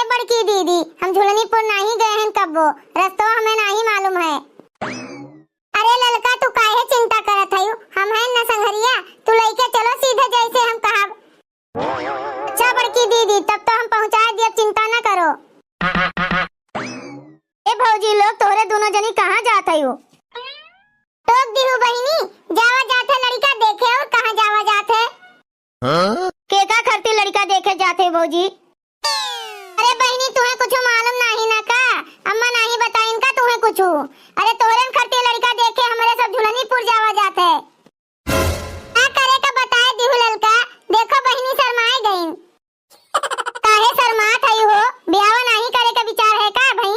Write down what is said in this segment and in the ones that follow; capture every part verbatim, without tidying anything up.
ए बड़की दीदी, हम झुलनीपुर नाही गए हन कब्बो, रस्तवा हमें नाही मालूम है। अरे ललका, तू काहे चिंता करत हयू? हम हैं न संघरिया, तू लइके चलो सीधे जैसे हम कहब। अच्छा बड़की दीदी, तब तो हम पहुँचाए दियब, चिंता न करो। ए भौजी लोग, तोहरे दुनो जनी कहाँ जात हयू? टोक दिहू बहिनी, जावा जात है लड़िका देखे, और कहाँ जावा जात है? हाँ? केका खरती लड़िका देखे जात है भौजी? अरे बहिनी, तुहे कुछ मालूम नाही ना का? अम्मा नाही बताइन का तुहे कुछ? अरे तोहरे खरती लड़िका देखे हमरे सब झुलनीपुर जावा जात है। का करे का बताए दिहू ललका, देखो बहिनी शर्माए गईन। काहे शर्मात हई हो? बियाह नाही करे का विचार है का भई?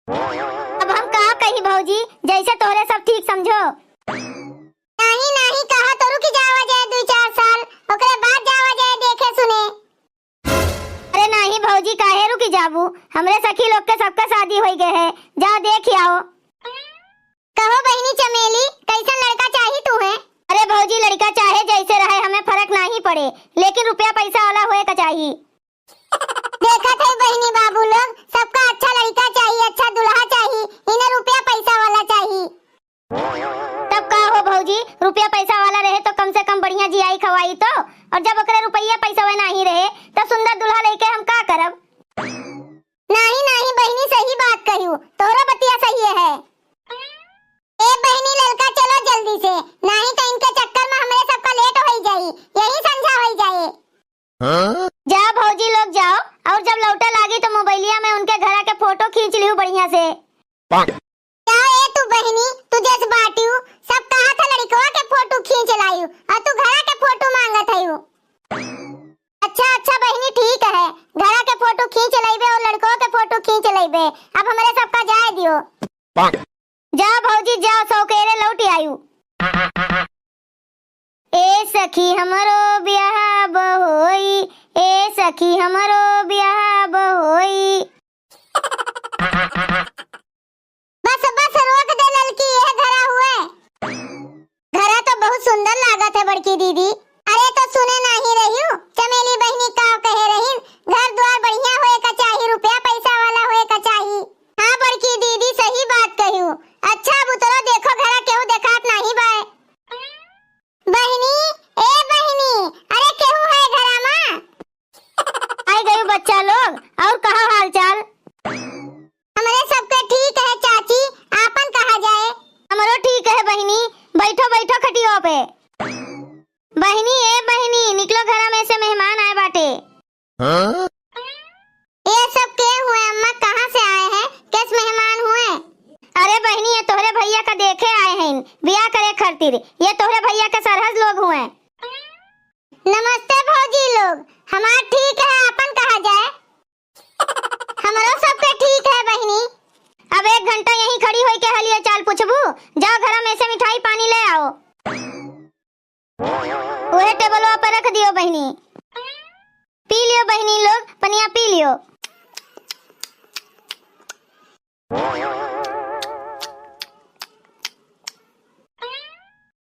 अब हम का कही भौजी, जैसे तोहरे सब ठीक समझो। नाही, नाही, कहा तो रुकी जावा जाए दुई चार साल, ओकरे बाद जावा जाए देखे सुने। अरे नाही भौजी, काहे रुकी जाबू? हमरे सखी लोग के सबका शादी होई गए है, जाओ देख आओ। कहो बहिनी चमेली, कैसन लड़का चाही तुहे? अरे भौजी, लड़का चाहे जैसे रहे, हमें फर्क नाही पड़े, लेकिन रुपया पैसा वाला होए का चाही। देखत है बहिनी बाबू लोग, सबका अच्छा लड़का चाही, अच्छा दुल्हा चाही, इन्हें रुपया पैसा वाला चाही। तब का हो भौजी, रुपया पैसा वाला रहे तो कम से कम बढ़िया जियाई खवाई तो, और जब ओकरे रुपया पैसा वह नाही रहे तो सुंदर दुल्हा लेके हम का करब? नाही नाही बहिनी, सही बात कहियो, तोरो बतिया सही है। ए बहिनी ललका, चलो जल्दी से, नाही तो इनके चक्कर में हमरे सबका लेट होई जाई, यही संझा होई जाए। हाँ? जा भौजी लोग जाओ, और जब लौटे लागी तो मोबाइलिया में उनके घरा के फोटो खींच लिहू बढ़िया से। का ए तू बहिनी, तू जस बाटियू, सब कहा था लड़कवा के फोटो खींच लायू, और तू घरा के फोटो मांगत हयू। अच्छा, अच्छा बहिनी, ठीक है, घरा के फोटो खींच लइबे और लड़कवा के फोटो खींच लइबे। अब हमरे सबका जाए दियो। जा भौजी, जा, सौकेरे लौट आयू। ए सखी हमरो ब्याह बहोई, ए सखी हमरो ब्याह बहोई। बस, बस, रोक दे ललकी, यह घरा हुए। घरा तो बहुत सुंदर लागत है बड़की दीदी। अरे तो सुने नाही रहियो, चमेली बहिनी का कहे रहिन, घर द्वार बढ़िया होए का चाही, रुपया पैसा वाला होए का चाही। हाँ बड़की दीदी, सही बात कहियो। अच्छा अब उतरो, देखो घरा केहू देखात नाही बाय। बहिनी, ए बहिनी, अरे केहू है घरा मा? आई गयू बच्चा लोग, और कहा हाल चाल? हमरे सबके ठीक है चाची, आपन कहा जाए। हमरो ठीक है बहिनी, बैठो बैठो खटियो पे। बहिनी, ए बहिनी, निकलो, घरा में से मेहमान आए बाटे। हाँ? ये सब के हुए अम्मा, कहाँ से आए हैं, किस मेहमान हुए? अरे बहिनी, ये तोहरे भैया का देखे आए हैं, बियाह करे खातिर। ये तोहरे भैया के सरहज लोग हुए। नमस्ते भौजी लोग, हमार ठीक है, आपन कहा जाए। हमरो सबके ठीक है बहिनी। अब एक घंटा यहीं खड़ी होई के हलिया चाल पूछबू? जाओ घरा में से मिठाई पानी ले आओ। वह टेबलवा पर रख दियो बहिनी। पी लियो बहिनी लोग, पनिया पी लियो।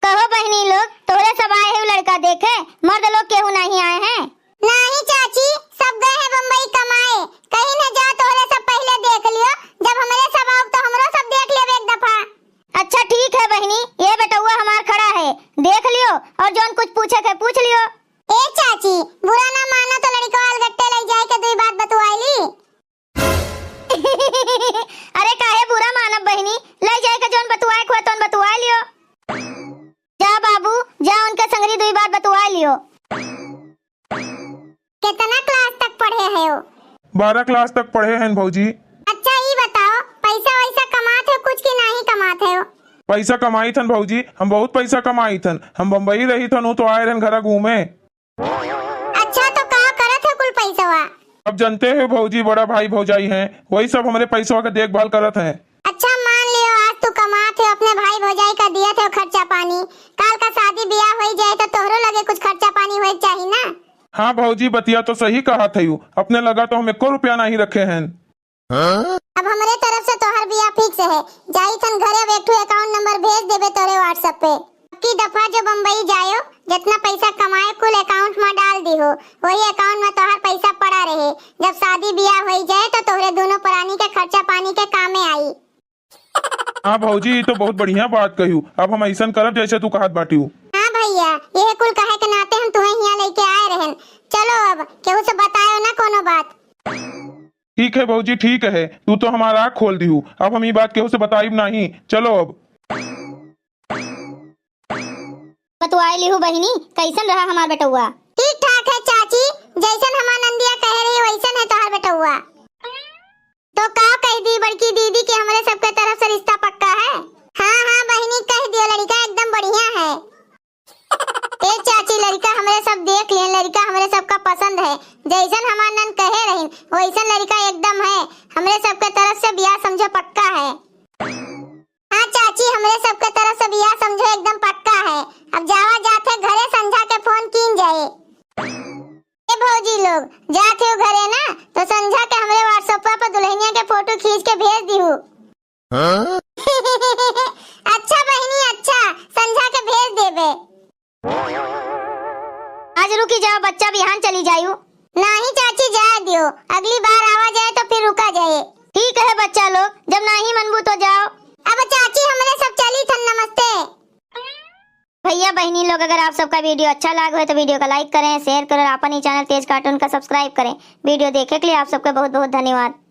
कहो बहिनी लोग, तोहरे सब आए हैं लड़का देखे, मर्द लोग केहू नहीं आए हैं? नहीं चाची, सब गए हैं बम्बई कमाए। कहीं न जा, तोहरे सब पहले देख लियो, जब हमरे सब आओ तो हमरो सब देख लेब एक दफा। अच्छा ठीक है बहिनी, ये बेटउआ हमार खड़ा है, देख लियो और जौन कुछ पूछे के पूछ लियो। ए चाची, बुरा ना मानो तो लड़िकवा अलगट्टे लइ जाए के दुई बात बतुआई ली। अरे काहे बुरा मानब बहिनी, लइ जाए के जौन बतुआए के हुआ तौन बतुआ लियो। जा बाबू, जा उनके संगरी दुई बात बतुआ लियो। कितना क्लास तक पढ़े है हो? बारह क्लास तक पढ़े हैं भौजी। अच्छा ई बताओ, पैसा वैसा कमात है कुछ कि नहीं कमात है हो? पैसा कमाई थन भौजी, हम बहुत पैसा कमाई थन। हम बम्बई रही थन, उ तो आए रहन घरा घूमे। अच्छा तो का करत है कुल पैसवा? अब जानते हो भौजी, बड़ा भाई भौजाई हैं, वही सब हमरे पैसवा के देखभाल करत हैं। अच्छा मान लियो, आज तू कमात है, अपने भाई भौजाई का दियत है खर्चा पानी, काल का शादी बियाह होई जाए तो तोहरो लगे कुछ खर्चा पानी होए के चाही ना। हाँ भौजी, बतिया तो सही कहा थयू, अपने लगा तो हम एको रुपया नहीं रखे हैं। अब हमरे तरफ से तोहर बियाह फिक्स है, जाई थन घरे, अब एक ठो अकाउंट नंबर भेज देबे तोरे WhatsApp पे। कि दफा जो बम्बई जायो, जितना पैसा कमाए कुल account में डाल दिहो, वही account में तोहर पैसा पड़ा रहे। जब शादी बियाह होई जाए तो तोहरे दोनों प्राणी के खर्चा पानी के कामे आई। हाँ भौजी, ई तो बहुत बढ़िया बात कहियो। अब हम ऐसन करब जैसे तू कहत बाटियो। हाँ भैया, यह कुल कहे के नाते हम तुम्हें हियाँ लेके आए रहन। चलो अब केहू से बतायो ना कोनो बात। ठीक है भौजी, ठीक है, तू तो हमार आँख खोल दिहू। अब हम ई बात केहू से बताइब नाहीं। चलो अब। बतुआई लिहू बहिनी, कैसन रहा हमार बेटउआ? ठीक ठाक है चाची, जैसन हमार नंदिया कहे रही वैसन है तोहार बेटउआ। तो का कह दी बड़की दीदी कि हमरे सबके तरफ से रिश्ता पक्का है? हाँ हाँ बहिनी, कह दियो, लड़का एकदम बढ़िया है। ए चाची, लड़का हमरे सब देख लिए, लड़का हमरे सबका पसंद है, जैसन हमार नन कहे रही वैसन लड़का एकदम है। हमरे सबके तरफ से बियाह समझो पक्का है। हाँ चाची, हमरे सबके तरफ से बियाह समझो एकदम पक्का है। अब जावा जात है घरे, संझा के फोन कीन जाए। ए भौजी लोग, जात हो घरे ना, तो संझा के हमरे WhatsApp पर दुल्हनिया के फोटो खींच के भेज दिहू। हाँ? अच्छा बहिनी, अच्छा, संझा के भेज देबे। आज रुकी जाओ बच्चा, बिहान चली जायू। नाहीं चाची, जाए दियो, अगली बार आवा जाए तो फिर रुका जाए। ठीक है बच्चा लोग, जब नाहीं मनबू तो जाओ। अब चाची हमरे सब चली थन, नमस्ते। भैया बहिनी लोग, अगर आप सबका video अच्छा लाग होए तो video का like करें, share करें और अपन ही channel तेज cartoon का subscribe करें। Video देखे के लिए आप सबका बहुत बहुत धन्यवाद।